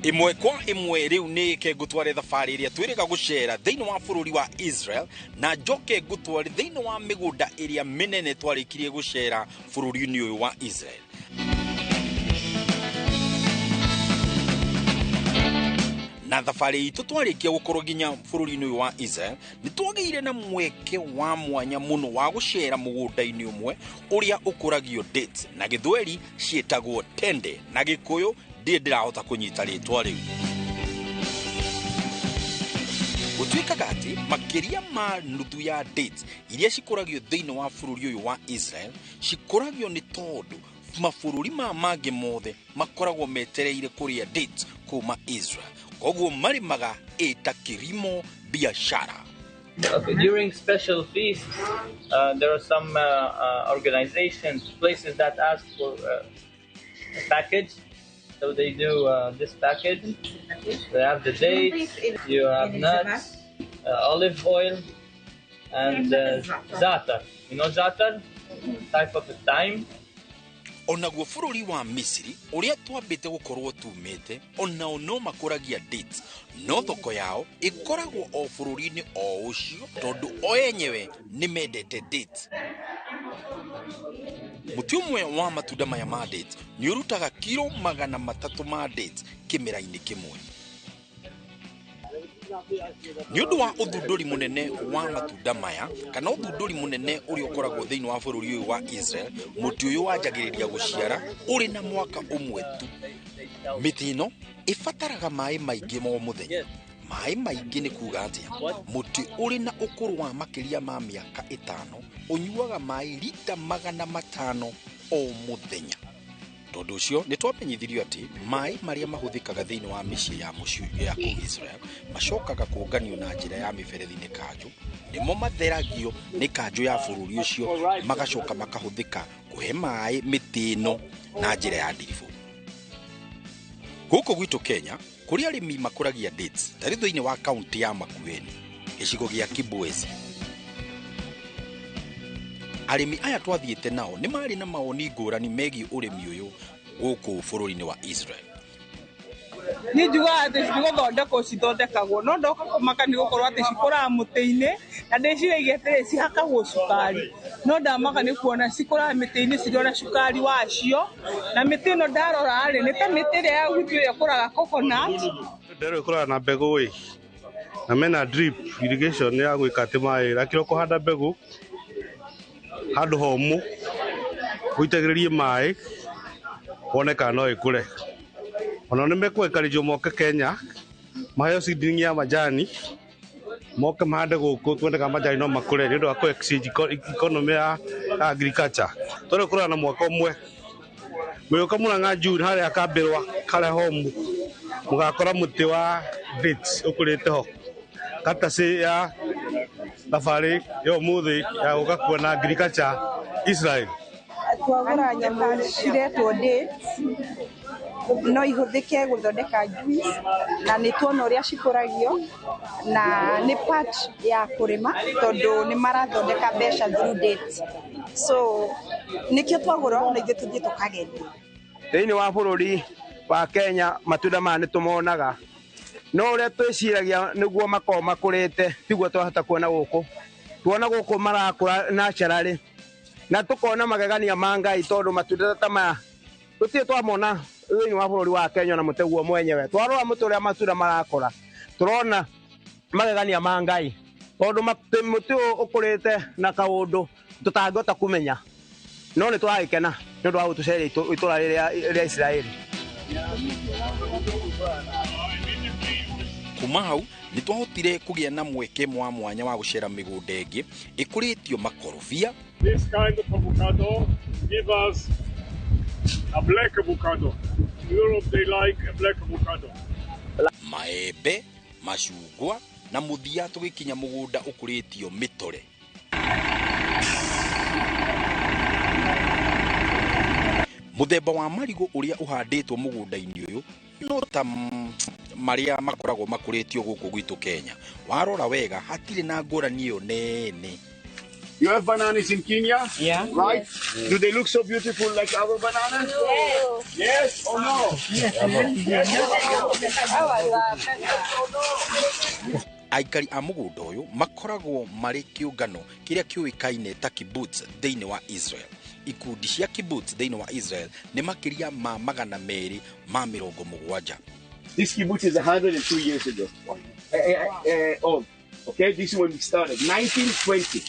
Ĩmwe kwa ĩmwe rĩu nĩ ke ngũtware thabarĩ ĩrĩa twĩrĩga gũcera thĩinĩ wa bũrũri wa Israel, na njoke ngũtware thĩinĩ wa mĩgũnda ĩrĩa mĩnene twarĩkirie gũcera bũrũri-inĩ ũyũ wa Israel. Na thabarĩ itũ twarĩkia gũkorwo nginya bũrũri-inĩ ũyũ wa Israel, nĩ twagĩire na mweke wa mwanya mũno wa gũcera mũgũnda-inĩ ũmwe ũrĩa ũkũragio dates, na gĩthweri ciĩtagwo tende, na gĩkũyũ ndirĩ ndĩrahota kũnyita rĩtwa rĩu. Gũtuĩkaga atĩ makĩria ma nuthu ya dates iria cikũragio thĩinĩ wa bũrũri ũyũ wa Israel cikũragio nĩ tondũ mabũrũri ma mangĩ mothe makoragwo metereire kũrĩa dates kuma Israel, koguo marĩmaga ĩta kilimo biashara. Okay, during special feasts, there are some organizations, places that ask for a package. So they do this package. They have the dates, you have nuts, olive oil, and za'atar. You know za'atar? Type of a thyme. Onaguo bũrũri wa Misiri ũrĩa twambĩte gũkorwo tumĩte, onao no makũragia dates, no thoko yao ĩkoragwo o bũrũri-inĩ o ũcio tondũ o enyewe nĩ mendete dates. Mũtĩ ũmwe wa matunda maya ma dates nĩ ũrutaga kiro 300 ma dates kĩmera-inĩ kĩmwe. Nĩ ũndũ wa ũthundũri mũnene wa matunda maya, kana ũthundũri mũnene ũrĩa ũkoragwo thĩinĩ wa bũrũri ũyũ wa Israel, mũtĩ ũyũ wanjagĩrĩria gũciara ũrĩ na mwaka ũmwe tu. Mĩtĩ ĩno ĩbataraga maĩ maingĩ o mũthenya. Maĩ maingĩ nĩ kuga atĩa? Mũtĩ ũrĩ na ũkũrũ wa makĩria ma mĩaka 5 ũnyuaga maĩ rita 500 o mũthenya. Tondũ ũcio nĩ twamenyithirio atĩ maĩ marĩa mahũthĩkaga thĩinĩ wa mĩciĩ ya mũciĩ ya kũu Israel macokaga kũnganio na njĩra ya mĩberethi nĩ kanjũ, nĩmo matheragio nĩ kanjũ ya bũrũri ũcio, magacoka makahũthĩka kũhe maĩ mĩtĩ ĩno na njĩra ya ndiribũ. Gũkũ gwitũ Kenya kũrĩ arĩmi makũragia dates tarĩ thĩinĩ wa kaunti ya Makueni, gĩcigo gĩa Kibwezi. Arĩmi aya twathiĩte nao nĩ marĩ na mawoni ngũrani megiĩ ũrĩmi ũyũ gũkũ bũrũri-inĩ wa Israel. Niĩ njugaga atĩ nĩ gũthondekwo cithondekagwo, no ndoka kũmaka nĩ gũkorwo atĩ cikũraga mũtĩ-inĩ, na ndĩciragia atĩrĩ cihakagwo cukari, no ndamaka nĩ kuona cikũraga mĩtĩ-inĩ cirĩ ona cukari wacio, na mĩtĩ ĩno ndarora rĩ, nĩ ta mĩtĩ ĩrĩa ya gwitũ ĩrĩa ĩkũraga coconut. Ndero ĩkũraga na mbegũ ĩ, na mena drip irrigation ya gwĩka atĩ maĩ, lakini ũkũhanda mbegũ handũ homũ ũitagĩrĩrie maĩ wone kana no ĩkũre. Ona nĩ mekwenkarĩjwo moke Kenya maheo seedling ya majani moke mahande gũkũ tuone kana majani no makũre nĩ ũndũ wa kũ exchange economy ya agriculture. Tondũ ĩkũraga na mwaka ũmwe, mũgĩũka Murang'a June harĩa Kambĩrwa harĩa homu mũgakora mũtĩ wa dates ũkũrĩte ho katacĩ ya thabarĩ ya ũmũthĩ ya gũka kuona agriculture Israel. Twagũra nyamũ ciretwo dates no ihũthĩke gũthondeka juice, na nĩ tuona ũrĩa cikũragio, na nĩ part ya kũrĩma tondũ nĩ marathondeka mbeca through dates, so nĩkĩo twagũra ona ithuĩ tũthiĩ tũkageria. Thĩinĩ wa bũrũri wa Kenya matunda maya nĩ tũmonaga, no ũrĩa twĩciragia nĩguo makoragwo makũrĩte tiguo twahota kuona gũkũ. Tuona gũkũ marakũra naturally, na tũkona magegania ma Ngai tondũ matunda ta maya tũtirĩ twamona thĩinĩ wa bũrũri wa Kenya na mũtĩ mwenyewe. Twarora mũtĩ ũrĩa matunda marakũra, tũrona magegania ma Ngai tondũ mũtĩ ũyũ ũkũrĩte na kaũndũ tũtangĩhota kũmenya, no nĩ tũragĩkena nĩ ũndũ wa gũtũceria itũra rĩrĩa rĩa Israeli. Kuma hau nĩ twahotire kũgĩa na mweke wa mwanya wa gũcera mĩgũnda ĩngĩ ĩkũrĩtio makorobia. This kind of avocado give us a black avocado. In Europe they like a black avocado. Maembe, macungwa na mũthia tũgĩkinya mũgũnda ũkũrĩtio mĩtore. Mũthemba wa marigũ ũrĩa ũhandĩtwo mũgũnda-inĩ ũyũ no ta marĩa makoragwo makũrĩtio gũkũ gwitũ Kenya. Warora wega hatirĩ na ngũrani ĩyo nene. You have bananas in Kenya? Yeah. Right? Yes. Do they look so beautiful like our bananas? No. Yes or no? Yes. Yes or no? Aikari a mũgũnda ũyũ makoragwo marĩ kĩũngano kĩrĩa kĩũĩkaine ta kibbutz thĩinĩ wa Israel. Ikundi cia kibbutz thĩinĩ wa Israel nĩ makĩria ma 270. This kibbutz is 102 years ago. Old. Okay, this is when we started, 1920.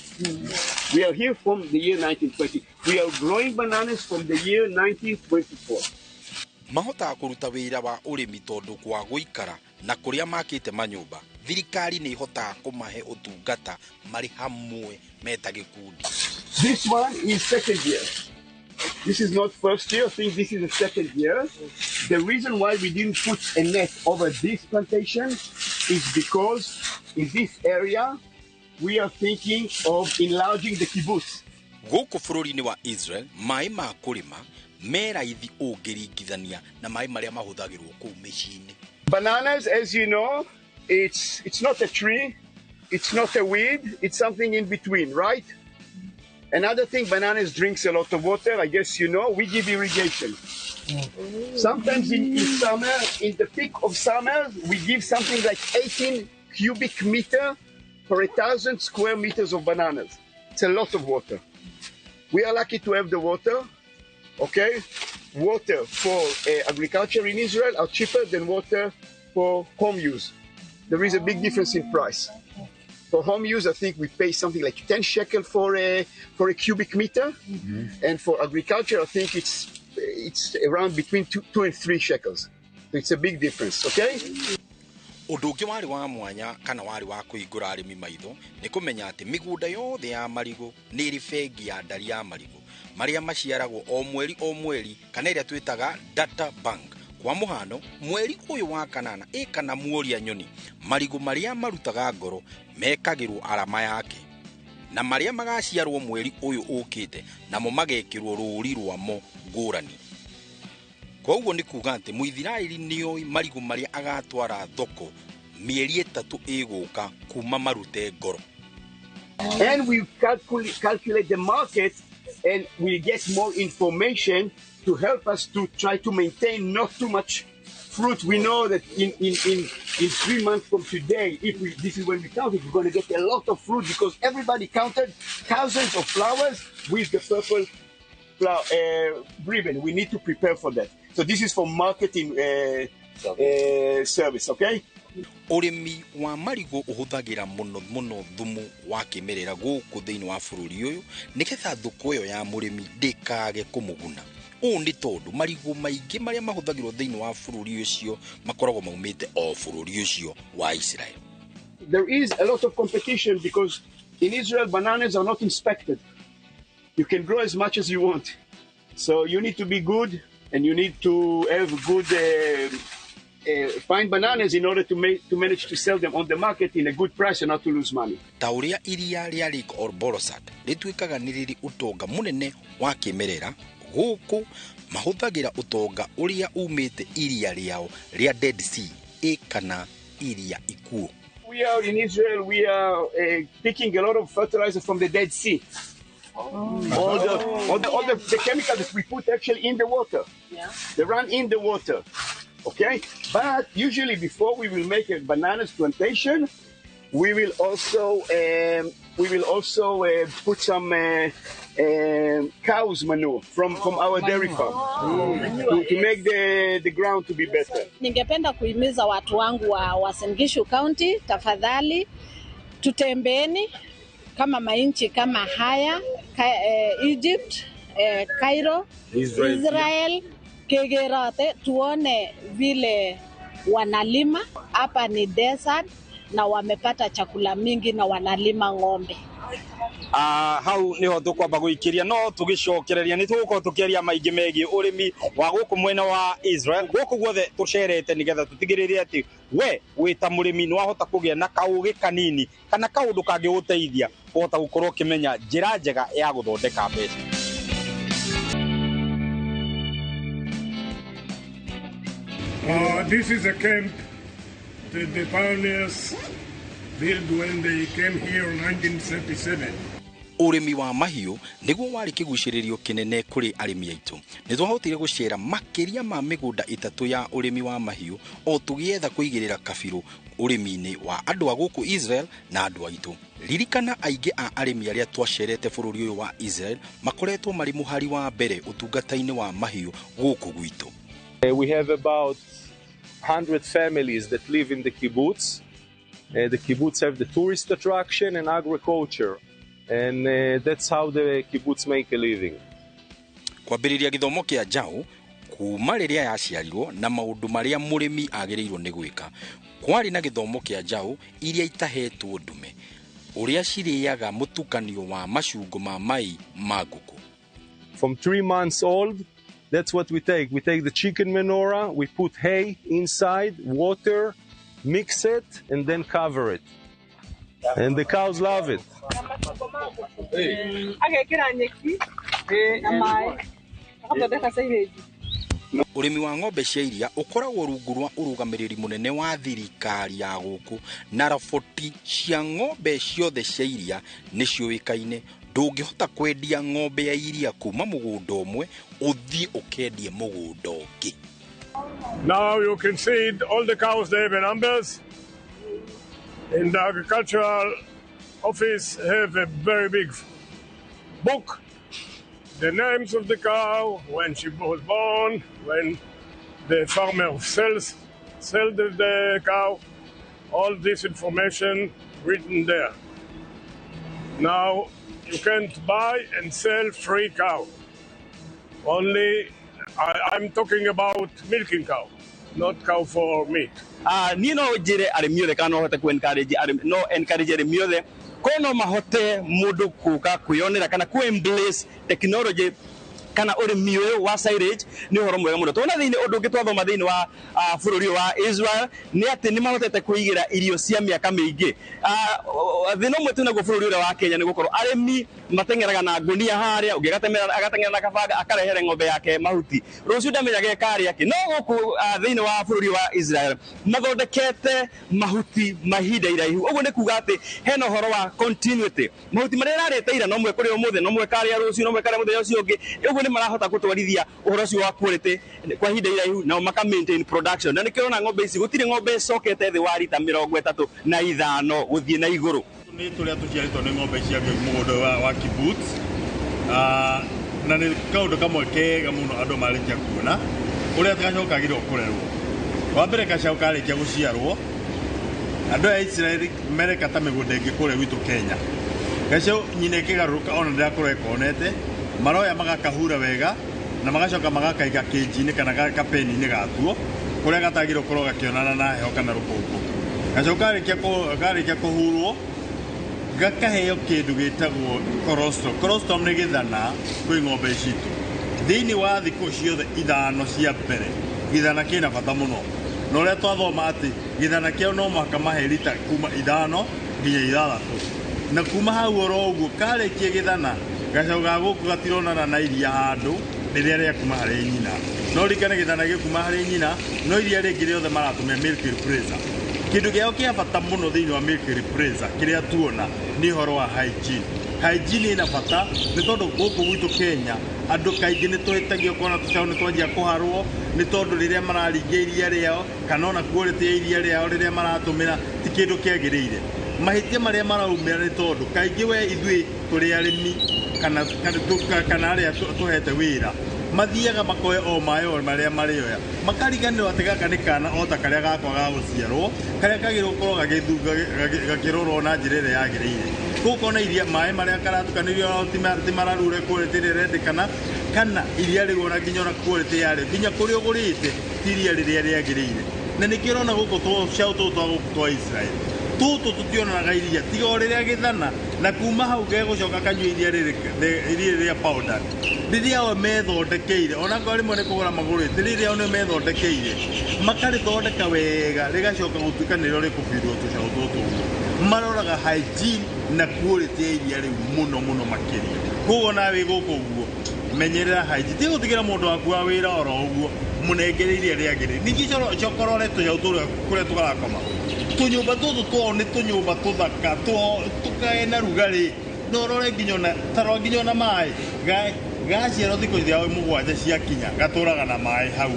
We are here from the year 1920. We are growing bananas from the year 1924. Mahotaga kũruta wĩra wa ũrĩmi tondũ kwa gũikara na kũrĩa makĩte manyũmba, thirikari nĩ ihotaga kũmahe ũtungata marĩ hamwe meta gĩkundi. This one is second year. This is not first year. I think this is the second year. The reason why we didn't put a net over this plantation is because in this area we are thinking of enlarging the kibbutz. Gũkũ bũrũri-inĩ wa Israel, maĩ ma kũrĩma me raithi ũngĩringithania na maĩ marĩa mahũthagĩrwo kũu mĩciĩ-inĩ. Bananas, as you know, it's not a tree, it's not a weed, it's something in between, right? Another thing, bananas drinks a lot of water. I guess you know, we give irrigation. Sometimes in summer, in the peak of summer, we give something like 18 cubic meter per 1,000 square meters of bananas. It's a lot of water. We are lucky to have the water, okay? Water for agriculture in Israel are cheaper than water for home use. There is a big difference in price. For home use, I think we pay something like 10 shekel for a cubic meter. And for agriculture, I think it's around between 2 and 3 shekels. So it's a big difference, okay? Ũndũ ũngĩ warĩ wa mwanya kana warĩ wa kũhingũra arĩmi maitho nĩ kũmenya atĩ mĩgũnda yothe ya marigũ nĩ ĩrĩ bengi ya ndari ya marigũ marĩa maciaragwo o mweri o mweri kana ĩrĩa twĩtaga data bank. Kwa mũhano mweri ũyũ wa kanana ĩ kana muoria nyoni marigũ marĩa marutaga ngoro mekagĩrwo arama yake na marĩa magaciarwo mweri ũyũ ũkĩte namo magekĩrwo rũũri rwamo ngũrani. Koguo nĩ kuga atĩ Mũithiraeli nĩoĩ marigũ marĩa agatwara thoko mĩeri 3 ĩgũka kuma marute ngoro. And we calculate the market and we get more information to help us to try to maintain not too much fruit. We know that in 3 months from today, if we, this is when we count it, we're going to get a lot of fruit because everybody counted thousands of flowers with the purple flower, ribbon. We need to prepare for that. So this is for marketing service, okay? Ũrĩmi wa marigũ ũhũthagĩra mũno mũno thumu wa kĩmerera gũkũ thĩinĩ wa bũrũri ũyũ nĩgetha thoko ĩyo ya mũrĩmi ndĩkage kũmũguna. Ũũ nĩ tondũ marigũ maingĩ marĩa mahũthagĩrwo thĩinĩ wa bũrũri ũcio makoragwo maumĩte o bũrũri ũcio wa Israel. There is a lot of competition because in Israel bananas are not inspected. You can grow as much as you want. So you need to be good and you need to have good find bananas in order to manage to sell them on the market in a good price and not to lose money. Ta ũrĩa iria rĩa Lake Olbolosat rĩtuĩkaga nĩ rĩrĩ ũtonga mũnene wa kĩmerera gũkũ mahũthagĩra ũtonga ũrĩa umĩte iria rĩao rĩa Dead Sea ĩ kana iria ikuũ. We are in Israel, we are picking a lot of fertilizer from the Dead Sea. All the chemicals that we put actually in the water. Yeah. They run in the water. Okay, but usually before we will make a bananas plantation, we will also put some cow's manure from our dairy farm to make the ground to be better. Ningependa kuhimiza watu wangu wa Uasin Gishu County, tafadhali tutembeeni kama mainchi kama haya Egypt, Cairo, Israel. Kegerate tuone vile wanalima hapa ni desert na wamepata chakula mingi na wanalima ng'ombe. Hau niho tukwamba guikiria no tugicokereria ni tugukorwo tukiaria maingi megie urimi wa guku mwena wa Israel guku guothe tucerete nigetha tutigirire ati we wita murimi ni wahota kugia na kaugi kanini kana kaundu kangiguteithia kuhota gukorwo ukimenya njira njega ya guthondeka mbeca. This is a camp that the pioneers built when they came here in 1937. Ũrĩmi wa mahiũ nĩguo warĩ kĩgucĩrĩrio kĩnene kũrĩ arĩmi aitũ. Nĩ twahotire gũcera makĩria ma mĩgũnda 3 ya ũrĩmi wa mahiũ o tũgĩetha kũigĩrĩra kabirũ ũrĩmi-inĩ wa andũ a gũkũ Israel na andũ aitũ. Ririkana aingĩ a arĩmi arĩa twacerete bũrũri ũyũ wa Israel makoretwo marĩ mũhari wa mbere ũtungata-inĩ wa mahiũ gũkũ gwitũ. We have about 100 families that live in the kibbutz. The kibbutz have the tourist attraction and agriculture, and that's how the kibbutz make a living. Kwambĩrĩria gĩthomo kĩa njaũ kuma rĩrĩa yaciarirwo na maũndũ marĩa mũrĩmi agĩrĩirwo nĩ gwĩka. Kwarĩ na gĩthomo kĩa njaũ iria itahetwo ndume, ũrĩa cirĩaga mũtukanio wa macungo ma mai ma ngũkũ. From 3 months old, that's what we take. We take the chicken menorah, we put hay inside, water, mix it, and then cover it. And the cows love it. Agekĩra nyeki na maĩ agathondeka silage. Ũrĩmi wa ng'ombe cia iria ũkoragwo rungu rwa ũrũgamĩrĩri mũnene wa thirikari ya gũkũ, na raboti cia ng'ombe ciothe cia iria nĩ ciũĩkaine. Ndũngĩhota kwendia ng'ombe ya iria kuma mũgũnda ũmwe ũthiĩ ũkendie mũgũnda ũngĩ. Now you can see it, all the cows, they have numbers. In the agricultural office have a very big book, the names of the cow, when she was born, when the farmer sell the cow, all this information written there. Now you can't buy and sell free cow. Only I'm talking about milking cow, not cow for meat. Niĩ no njĩre arĩmi othe kana no hote ku encourage arĩmi, no encourage arĩmi othe ko no mahote mũndũ kũka kwĩyonera kana ku embrace technology kana ũrĩmi ũyũ wa silage nĩ ũhoro mwega mũno. Tuona thĩinĩ ũndũ ũngĩ twathoma thĩinĩ wa bũrũri ũyũ wa Israel nĩ atĩ nĩ mahotete kwĩigĩra irio cia mĩaka mĩingĩ. Thĩna ũmwe twĩnaguo bũrũri ũrĩa wa Kenya nĩ gũkorwo arĩmi mateng'eraga na ngũnia harĩa, ũngĩ agateng'era na kabanga akarehere ng'ombe yake mahuti, rũciũ ndamenyaga ĩkarĩa kĩ. No gũkũ thĩinĩ wa bũrũri wa Israel mathondekete mahuti mahinda iraihu. Ũguo nĩ kuga atĩ hena ũhoro wa continuity. Mahuti marĩa ĩrarĩte ira no mwe kũrĩ ũmũthĩ, no mwe karĩa rũciũ, no mwe karĩa mũthenya ũcio ũngĩ. Ũguo nĩ marahota gũtwarithia ũhoro ũcio wa quality kwa ihinda iraihu na maka maintain production. Na nĩkĩo ũrona ng'ombe ici gũtirĩ ng'ombe ĩcokete thĩ wa rita 35 gũthiĩ na igũrũ. Nĩ tũrĩa tũciarĩtwo nĩ ng'ombe cia mũgũnda wa kibbutz, na nĩ kaũndũ kamwe kega mũno andũ marĩkia kuona ũrĩa gacaũ kagĩrĩirwo kũrerwo. Wa mbere gacaũ karĩkia gũciarwo, andũ a Israel mereka ta mĩgũnda ĩngĩ kũrĩa gwitũ Kenya. Gacaũ nyina ĩkĩgarũrũka ona ndĩrakorwo ĩkonete, maroya magakahura wega na magacoka magakaiga kĩnji-inĩ kana kapeni-inĩ gatuo kũrĩa gatagĩrĩirwo gũkorwo gakĩonana na heho kana rũkũngũ. Gacaũ karĩkia kũhurwo gakaheo kĩndũ gĩtagwo colostrum. Colostrum nĩ gĩthana kwĩ ng'ombe citũ. Thĩinĩ wa thikũ ciothe 5 cia mbere, gĩthana kĩna bata mũno. Na ũrĩa twathoma atĩ gĩthana kĩao no mũhaka mahe rita kuma 5 nginya 6. Na kuma hau oro ũguo karĩkia gĩthana, gacaũ ga gũkũ gatironana na iria handũ rĩrĩa rĩa kuma harĩ nyina. No ririkane gĩthana gĩkuma harĩ nyina, no iria rĩngĩ rĩothe maratũmĩa milk replacer. Kĩndũ kĩao kĩa bata mũno thĩinĩ wa milk replacer kĩrĩa tuona nĩ ũhoro wa hygiene. Hygiene ĩna bata nĩ tondũ gũkũ gwitũ Kenya andũ kaingĩ nĩ tũhĩtagio kuona tũcaũ nĩ twanjia kũharwo nĩ tondũ rĩrĩa mararingia iria rĩao kana ona quality ya iria rĩao rĩrĩa maratũmĩra ti kĩndũ kĩagĩrĩire. Mahĩtia marĩa maraumĩra nĩ tondũ kaingĩ we ithuĩ tũrĩ arĩmi kana arĩa tũhete wĩra mathiaga makoya o maĩ o marĩa marĩoya makariganĩrwo atĩ gaka nĩ kana o ta karĩa gakwa ga gũciarwo karĩa kagĩrĩirwo gũkorwo gakĩrorwo na njĩra ĩrĩa yagĩrĩire. Koguo ũkona iria maĩ marĩa karatukanĩrio ti mararure quality ĩrĩa ĩrendekana kana iria rĩu ona nginya ona quality yarĩo nginya kũrĩa ũgũrĩte ti iria rĩrĩa rĩagĩrĩire. Na nĩkĩo ũrona gũkũ tũcaũ tũtũ twa gũkũ twa Israel tũtũ tũtionanaga iria tiga o rĩrĩa gĩthana, na kuma hau gegũcoka kanyua iria rĩrĩa powder rĩrĩa o methondekeire, ona korwo rĩmwe nĩ kũgũra magũrĩte, rĩrĩa o nĩ methondekeire makarĩthondeka wega rĩgacoka gũtuĩka nĩrĩo rĩkũbindwo tũcaũ tũtũ ũguo. Maroraga hygiene na quality ya iria rĩu mũno mũno makĩria. Koguo nawe gũkũ ũguo menyerera hygiene, ti gũtigĩra mũndũ waku wa wĩra oro ũguo, mũnengere iria rĩagĩrĩire. Ningĩ cokorore tũcaũ tũrĩa kũrĩa tũgarakoma, tũnyũmba tũtũ twao nĩ tũnyũmba tũthaka tũkae na rugarĩ No ũrore nginya ona tarora nginya ona maĩ gaciarwo thikũ ciao 7 ciakinya gatũraga na maĩ hau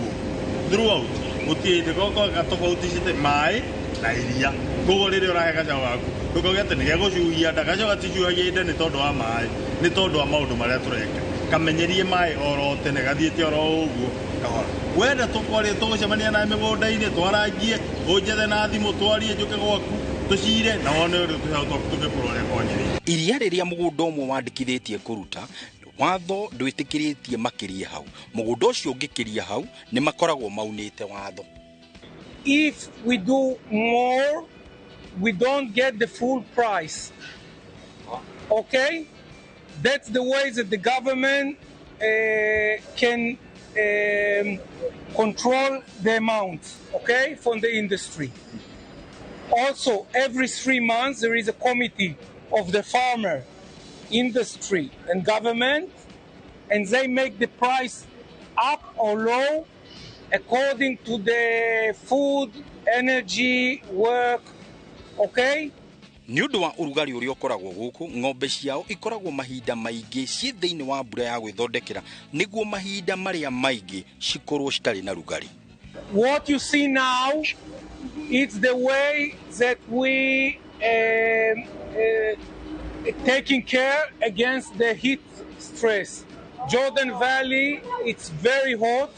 throughout gũtirĩ hĩndĩ goko gatofauticĩte maĩ na iria. Koguo rĩrĩa ũrahe gacaũ gaku ndũkauge atĩ nĩ gegũcuhia nda, gacaũ gaticuhagia nda nĩ tondũ wa maĩ, nĩ tondũ wa maũndũ marĩa tũreka. Kamenyerie maĩ oro tene gathiĩte oro ũguo kahora. Wenda tũkwaria tũgũcemania na mĩgũnda-inĩ twarangie, ũnjethe na thimũ twarie njũke gwaku tũcire na wone ũrĩa tũcaũ twaku tũgĩkũra ũrĩa kwagĩrĩire. Iria rĩrĩa mũgũnda ũmwe wandĩkithĩtie kũruta, watho ndwĩtĩkĩrĩtie makĩria hau. Mũgũnda ũcio ũngĩkĩria hau nĩ makoragwo maunĩte watho. If we do more, we don't get the full price. Okay? That's the way that the government can control the amount, okay, from the industry. Also, every 3 months there is a committee of the farmer, industry and government, and they make the price up or low according to the food, energy, work, okay? Nĩ ũndũ wa ũrugarĩ ũrĩa ũkoragwo gũkũ, ng'ombe ciao ikoragwo mahinda maingĩ ciĩ thĩinĩ wa mbura ya gwĩthondekera nĩguo mahinda marĩa maingĩ cikorwo citarĩ na rugarĩ. What you see now is the way that we taking care against the heat stress. Jordan Valley, it's very hot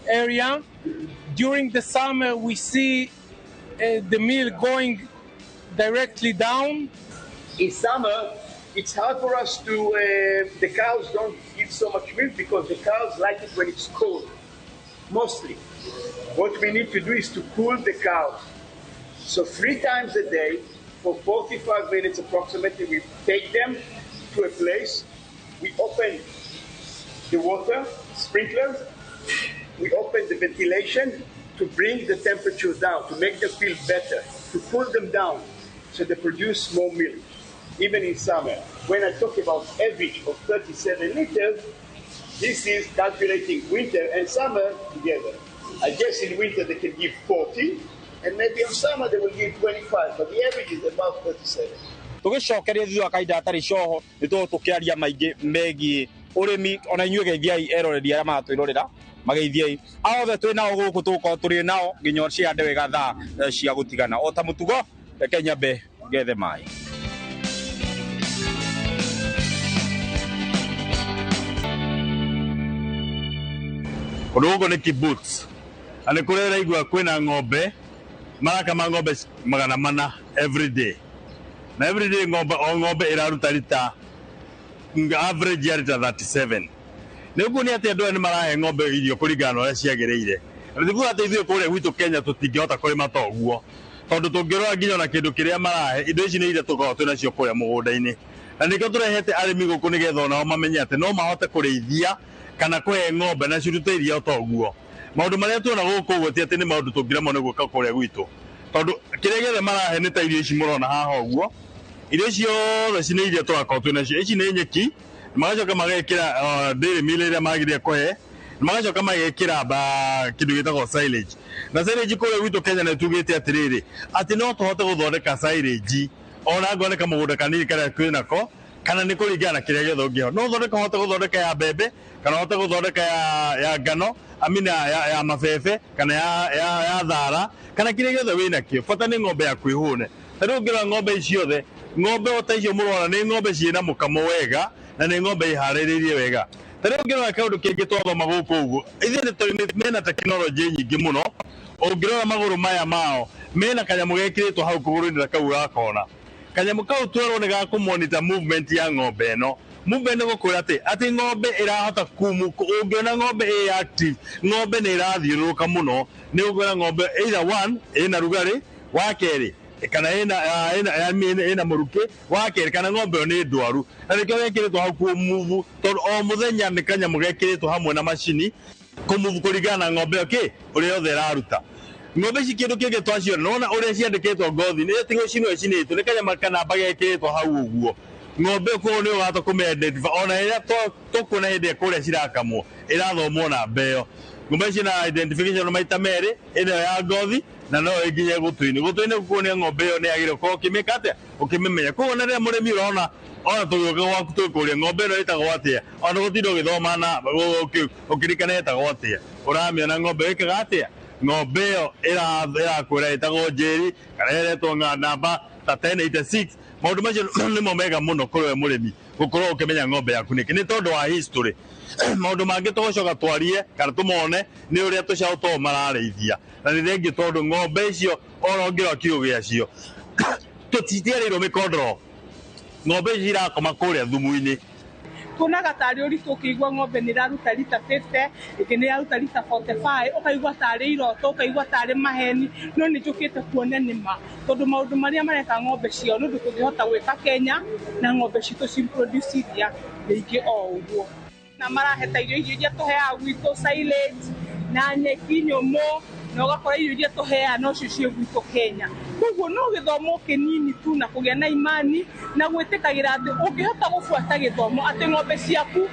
area. During the summer, we see the milk going directly down. In summer, it's hard for us to, the cows don't give so much milk because the cows like it when it's cold, mostly. What we need to do is to cool the cows. So 3 times a day, for 45 minutes approximately, we take them to a place, we open the water sprinklers, we open the ventilation to bring the temperature down, to make them feel better, to cool them down so they produce more milk, even in summer. When I talk about average of 37 liters, this is calculating winter and summer together. I guess in winter they can give 40, and maybe in summer they will give 25, but the average is about 37. Tũgĩcokeria thutha wa kahinda gatarĩ coho nĩ tũgũkorwo tũkĩaria maingĩ megiĩ ũrĩmi, ona inyuĩ geithiai eroreri arĩa maratwĩrorera mageithiai othe twĩ nao gũkũ, tũgũkorwo tũrĩ nao nginya cihande wega thaa cia gũtigana. O ta mũtugo, reke nyambe ngethe maĩ. Kũndũ gũkũ nĩ kibbutz, na nĩ kũrĩa ũraigua kwĩna ng'ombe marakama ng'ombe 400 every day, na every day ng'ombe o ng'ombe ĩraruta rita average ya rita 37. Nĩ ũkuona atĩ andũ aya nĩ marahe ng'ombe irio kũringana na ũrĩa ciagĩrĩire. Na nĩguo atĩ ithuĩ kũrĩa gwitũ Kenya tũtingĩhota kũrĩma ta ũguo, tondũ tũngĩrora nginya ona kĩndũ kĩrĩa marahe, indo ici nĩ iria tũkoragwo twĩ nacio kũrĩa mũgũnda-inĩ. Na nĩkĩo tũrehete arĩmi gũkũ nĩgetha onao mamenye atĩ no mahote kũrĩithia kana kũhe ng'ombe na cirute iria ta ũguo. Maũndũ marĩa tuona gũkũ ũguo ti atĩ nĩ maũndũ tũngĩremwo nĩ gwĩka kũrĩa gwitũ, tondũ kĩrĩa gĩothe marahe nĩ ta irio ici mũrona haha ũguo. Irio ciothe ici nĩ iria tũrakorwo twĩ nacio, ici nĩ nyeki, magacoka magekĩra dairy meal ĩrĩa magĩrĩire kũhe, magacoka magekĩra kĩndũ gĩtagwo silage. Na silage kũrĩa gwitũ Kenya nĩ tugĩte atĩrĩrĩ, atĩ no tũhote gũthondeka silage ona angorwo nĩ kamũgũnda kanini karĩa twĩ nako, kana nĩ kũringana na kĩrĩa gĩothe ũngĩhota. No ũthondeke, ũhote gũthondeka ya mbembe, kana ũhote gũthondeka ya ngano, amina ya mabebe, kana ya thara, kana kĩrĩa gĩothe wĩnakĩo, bata nĩ ng'ombe yaku ĩhũne. Ta rĩu ũngĩrora ng'ombe ici ciothe, ng'ombe o ta icio mũrona nĩ ng'ombe ciĩna mũkamo wega, na nĩ ng'ombe iharĩrĩirie wega. Ta rĩu ũngĩrora kaũndũ kĩngĩ twathoma gũkũ ũguo, ithuĩ nĩ mena tekinoronjĩ nyingĩ mũno. Ũngĩrora magũrũ maya mao, mena kanyamũ gekĩrĩtwo hau kũgũrũ-inĩ na kau gakona. Kanyamũ kau twerwo nĩ gakũmonitor movement ya ng'ombe ĩno. Movement nĩ gũkwĩra atĩ ng'ombe ĩrahota ũngĩona ng'ombe ĩ active, ng'ombe nĩ ĩrathiũrũrũka mũno, nĩ ũkwĩra ng'ombe either one ĩna rugarĩ, wa kerĩ kana ĩna mũrukĩ, wa kerĩ kana ng'ombe ĩyo nĩ ndwaru. Na nĩkĩo gekĩrĩtwo hau kũmove, tondũ o mũthenya nĩ kanyamũ gekĩrĩtwo hamwe na macini kũmove kũringana na ng'ombe ĩyo kĩ ũrĩa yothe ĩraruta. Ng'ombe ici kĩndũ kĩngĩ twaciona, nĩwona ũrĩa ciandĩkĩtwo ngothi-inĩ, ĩyo ti gũcinwo ĩcinĩtwo, nĩ kanyama kanamba gekĩrĩtwo hau ũguo. Ng'ombe koguo nĩ ũrahota kũmĩ-identify ona rĩrĩa tũkuona hĩndĩ ĩrĩa kũrĩa cirakamwo, ĩrathomwo namba ĩyo. Ng'ombe ici na identification maita merĩ, ĩno ya ngothi Na no ĩnginye gũtũ-inĩ. Gũtũ-inĩ kuonia ng'ombe ĩyo nĩ yagĩrĩire gũkorwo ũkĩmĩka atĩa, ũkĩmĩmenya. Koguo na rĩrĩa mũrĩmi ũrona ona tũgĩũka gwaku tũgĩkũria ng'ombe ĩno ĩtagwo atĩa, ona gũtinda ũgĩthoma na ũkĩririkana ĩtagwo atĩa, ũramĩona ng'ombe ĩkaga atĩa, ng'ombe ĩyo ĩrakwĩra ĩtagwo Njeri kana ĩretwo namba ta 1086. Maũndũ macio nĩmo mega mũno kũrĩ we mũrĩmi gũkorwo ũkĩmenya ng'ombe yaku nĩkĩ, nĩ tondũ wa history. Maũndũ mangĩ tũgũcoka twarie kana tũmone nĩ ũrĩa tũcaũ tũu mararĩithia, na nĩ thengiũ tondũ ng'ombe icio ona ũngĩrora kiugũ gĩacio tũtitiarĩirwo mĩkondoro, ng'ombe ici irakoma kũrĩa thumu-inĩ. Tuonaga tarĩ ũritũ ũkĩigua ng'ombe nĩ ĩraruta rita 50, ĩngĩ nĩ ĩraruta rita 45, ũkaigua tarĩ iroto, ũkaigua tarĩ maheni, no nĩ njũkĩte kuona nĩ ma, tondũ maũndũ marĩa mareka ng'ombe ciao nĩ ũndũ tũngĩhota gwĩka Kenya na ng'ombe citũ ciproduce iria rĩingĩ o ũguo. Na maraheta irio iria tũheaga gwitũ, silage na nyeki nyũmũ, na ũgakora irio iria tũheaga nocio ciĩ gwitũ Kenya. Koguo no gĩthomo kĩnini tu na kũgĩa na imani na gwĩtĩkagĩra atĩ ũngĩhota gũbuata gĩthomo atĩ ng'ombe ciaku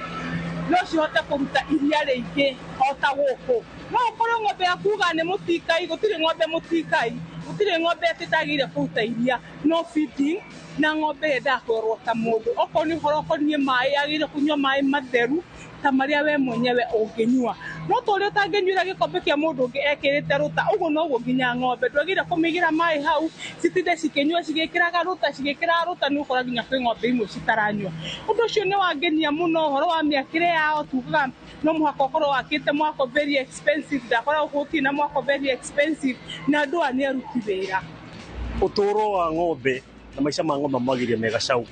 no cihote kũruta iria rĩingĩ o ta gũkũ. No ũkorwo ng'ombe yaku uga nĩ mũtikai, gũtirĩ ng'ombe mũtikai, gũtirĩ ng'ombe atĩ ndagĩrĩire kũruta iria, no feeding na ng'ombe yendaga kũrorwo ta mũndũ. Okorwo nĩ ũhoro ũkoniĩ maĩ, yagĩrĩire kũnyua maĩ matheru ta marĩa we mwenyewe ũngĩnyua. No ta ũrĩa ũtangĩnyuĩra gĩkombe kĩa mũndũ ũngĩ ekĩrĩte rũta, ũguo noguo nginya ng'ombe ndwagĩrĩire kũmĩigĩra maĩ hau citinde cikĩnyua cigĩkĩraga rũta cigĩkĩraga rũta, nĩ ũkora nginya kwĩ ng'ombe imwe citaranyua. Ũndũ ũcio nĩ wangenia mũno. Ũhoro wa mĩakĩre yao, tugaga no mũhaka ũkorwo wakĩte mwako very expensive, ndakora gũkũ gũtirĩ na mwako very expensive, na andũ aya nĩ aruti wĩra. Ũtũũro wa ng'ombe na maica ma ng'ombe magĩrĩire me gacau,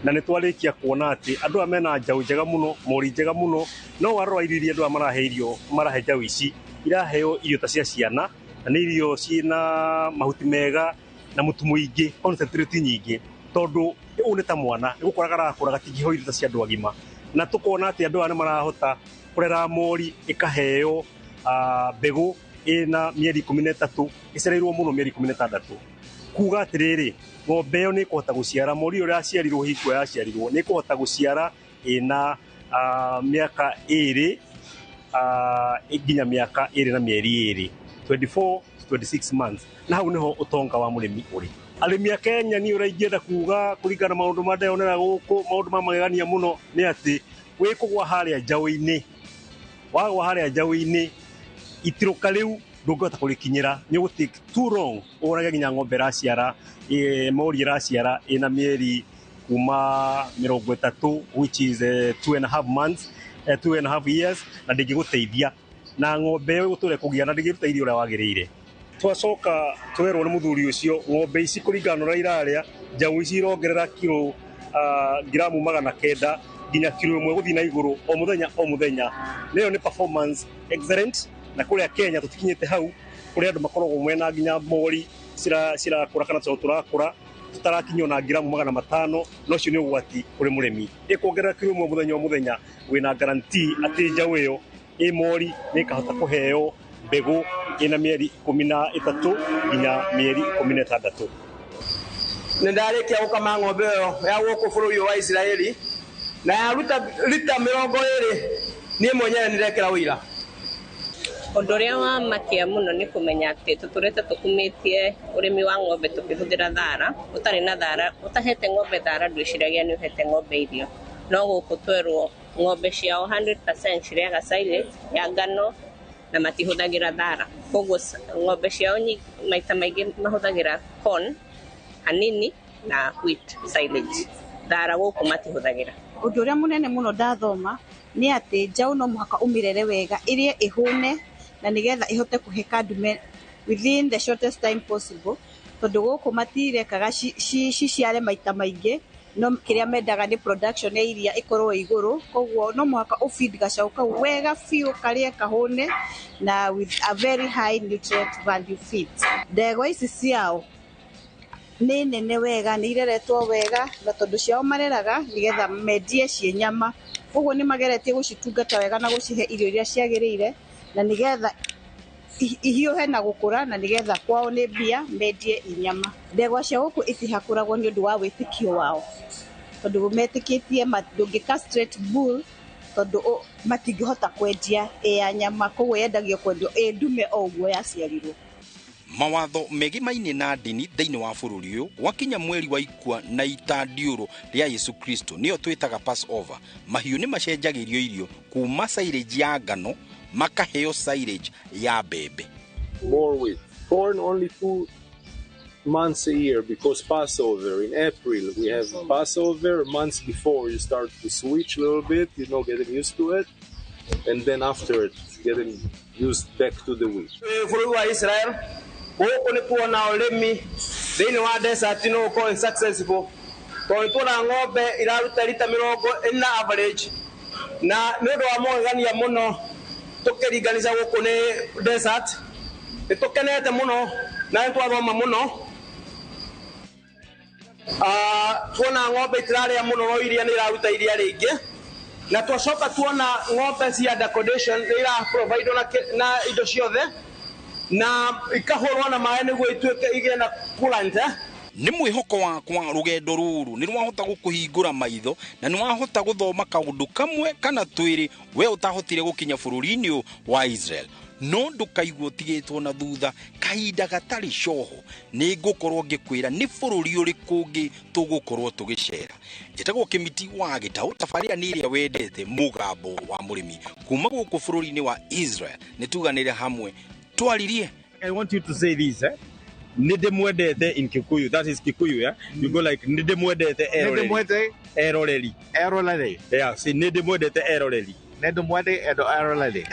na nĩ twarĩkia kuona atĩ andũ aya mena njaũ njega mũno, mori njega mũno, no warora irio iria andũ aya marahe, irio marahe njaũ ici iraheo irio ta cia ciana, na nĩ irio ciĩna mahuti mega na mũtu mũingĩ, concentrate nyingĩ, tondũ ũyũ nĩ ta mwana nĩ gũkũra karakũra, gatingĩheo irio ta cia andũ agima. Na tũkona atĩ andũ aya nĩ marahota kũrera mori ĩkaheo mbegũ ĩna mĩeri 13, ĩcereirwo mũno mĩeri 16, kuga atĩrĩrĩ, ng'ombe ĩyo nĩ ĩkũhota gũciara mori ũrĩa yaciarirwo hingo yaciarirwo, nĩ ĩkũhota gũciara ĩna mĩaka 2 nginya mĩaka 2 na mĩeri 2, 24 to 26 months. Na hau nĩho ũtonga wa mũrĩmi ũrĩ. Arĩmi a Kenya, niĩ ũrĩa ingĩenda kuga kũringana na maũndũ marĩa ndeyonera gũkũ, maũndũ ma magegania mũno nĩ atĩ wĩ kũgwa harĩa njaũ-inĩ, wagwa harĩa njaũ-inĩ itirũka rĩu ndũngĩhota kũrĩkinyĩra, nĩ ũgũ take too long ũrage nginya ng'ombe ĩraciara, mori ĩraciara ĩna mĩeri kuma 30, which is 2.5 months, 2.5 years, na ndĩngĩgũteithia na ng'ombe ĩyo ĩgũtũre kũgĩa na ndĩngĩruta iria ũrĩa wagĩrĩire. Twacoka twerwo nĩ mũthuri ũcio ng'ombe ici kũringana na ũrĩa irarĩa, njaũ ici irongerera kiro ngiramu 900 nginya kiro 1 gũthiĩ na igũrũ o mũthenya o mũthenya. Nĩyo nĩ performance excellent. Na kũrĩa Kenya tũtikinyĩte hau, kũrĩa andũ makoragwo mena nginya mori cirakũra kana tũcaũ tũrakũra tũtarakinyio na ngiramu 500, na ũcio nĩ ũgwati kũrĩ mũrĩmi. Ĩkuongerera kiro 1 mũthenya o mũthenya, wĩna guarantee atĩ njaũ ĩyo ĩ mori nĩ ĩkahota kũheo mbegũ ĩna mĩeri 13 nginya mĩeri 16. Nĩ ndarĩkia gũkama ng'ombe ĩyo ya gũkũ bũrũri ũyũ wa Isiraeli na yaruta rita 20, niĩ mwenyewe nĩndekĩra ũira. Ũndũ ũrĩa wa makia mũno nĩ kũmenya atĩ tũtũrĩte tũkumĩtie ũrĩmi wa ng'ombe tũkĩhũthĩra thara. Ũtarĩ na thara, ũtahete ng'ombe thara, ndwĩciragia nĩ ũhete ng'ombe irio. No gũkũ twerwo ng'ombe ciao 100% cirĩaga silage ya ngano na matihũthagĩra thara. Koguo ng'ombe ciao maita maingĩ mahũthagĩra corn hanini na wheat silage. Thara gũkũ matihũthagĩra. Ũndũ ũrĩa mũnene mũno ndathoma nĩ atĩ njaũ no mũhaka ũmĩrere wega, ĩrĩe ĩhũne, na nĩgetha ĩhote kũheka ndume within the shortest time possible, tondũ gũkũ matirekaga ciciare maita maingĩ, no kĩrĩa mendaga nĩ production ya iria ĩkorwo ĩ igũrũ. Koguo no mũhaka ũfeed gacaũ kau wega biũ, karĩe kahũne na with a very high nutrient value feed. Ndegwa ici ciao nĩ nene wega, nĩ ireretwo wega, na tondũ ciao mareraga nĩgetha mendie ciĩ nyama, koguo nĩ mageretie gũcitungata wega na gũcihe irio iria ciagĩrĩire, na nĩgetha ihiũhe na gũkũra, na nĩgetha kwao nĩ mbia mendie i nyama. Ndegwa cia gũkũ itihakũragwo nĩ ũndũ wa wĩtĩkio wao, tondũ metĩkĩtie ndũngĩ castrate bull, tondũ matingĩhota kwendia ĩ ya nyama, koguo yendagio kwendio ĩ ndume o ũguo yaciarirwo. Mawatho megimaine na ndini thĩinĩ wa bũrũri ũyũ gwakinya mweri wa ikua na itandiũrũ rĩa Yesu Kristo nĩyo twĩtaga Passover, mahiũ nĩ macenjagĩrio irio kuma silage ya ngano makaheo silage ya mbembe. More wheat. Corn only 2 months a year because Passover in April we have Passover. Months before, you start to switch a little bit, getting used to it, and then after it, getting used back to the wheat. Bũrũri wa Israel gũkũ nĩ tuona ũrĩmi thĩinĩ wa desert no ũkorwo successful tondũ nĩ tuona ng'ombe iraruta rita 40 average, na nĩ ũndũ wa magegania mũno tũkĩringanisha gũkũ nĩ desert. Nĩ tũkenete mũno na nĩ twathoma mũno. Tuona ng'ombe itirarĩa mũno no iria nĩ iraruta iria rĩingĩ, na twacoka tuona ng'ombe cia under condition nĩ ira provide na indo ciothe na ikahũrwo na maĩ nĩguo ituĩke igĩe na coolant, eh? Nĩ mwĩhoko wakwa rũgendo rũrũ nĩ rwahota gũkũhingũra maitho na nĩ wahota gũthoma kaũndũ kamwe kana twĩrĩ we ũtahotire gũkinya bũrũri-inĩ ũyũ wa Israel, no ndũkaigua ũtigĩtwo na thutha. Kahinda gatarĩ coho nĩ ngũkorwo ngĩkwĩra nĩ bũrũri ũrĩkũ ũngĩ tũgũkorwo tũgĩcera. Njĩtagwo Kĩmiti wa Gĩtaũ. Tabarĩra nĩ ĩrĩa wendete, Mũgambo wa Mũrĩmi, kuma gũkũ bũrũri-inĩ wa Israel. Nĩ tuganĩre hamwe twaririe. I want you to say this, eh? Nĩndĩmwendete in Kikuyu. That is Kikuyu, yeah? You go like nĩndĩmwendete eroreri. Nĩndĩmwendete. Eroreri. Eroreri. Yeah, say nĩndĩmwendete eroreri. Nĩndĩmwendete eroreri.